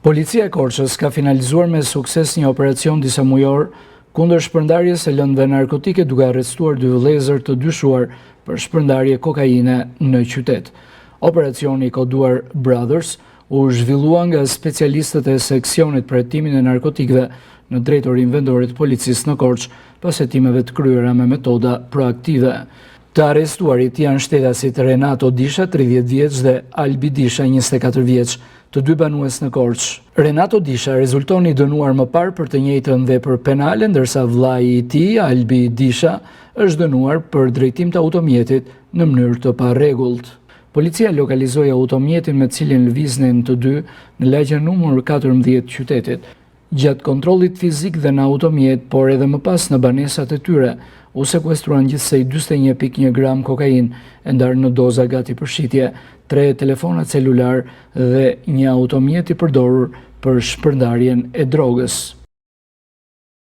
Policia e Korçës ka finalizuar me sukses një operacion disamujor kundër shpërndarjes së lëndëve narkotike duke arrestuar dy vëllezër të dyshuar për shpërndarje kokaine në qytet. Operacioni i koduar Brothers u zhvillua nga specialistët e seksionit për hetimin e narkotikëve në Drejtorinë Vendore të Policisë në Korçë, pas hetimeve të kryera me metoda proaktive. Të arrestuarit janë shtetasit Renato Disha, 30 vjeç dhe Albi Disha, 24 vjeç, të dy banues në Korçë. Renato Disha rezulton i dënuar më parë për të njëjtën vepër penale, ndërsa vëllai i tij, Albi Disha, është dënuar për drejtim të automjetit në mënyrë të parregullt. Policia lokalizoi automjetin me të cilin lëviznin të dy në lagjen numër 14 të qytetit. Gjatë kontrollit fizik dhe në automjet, por edhe më pas në banesat e tyre, u sekuestruan gjithsej 41.1 gram kokainë e ndarë në doza gati për shitje, tre telefona celularë dhe një automjet i përdorur për shpërndarjen e drogës.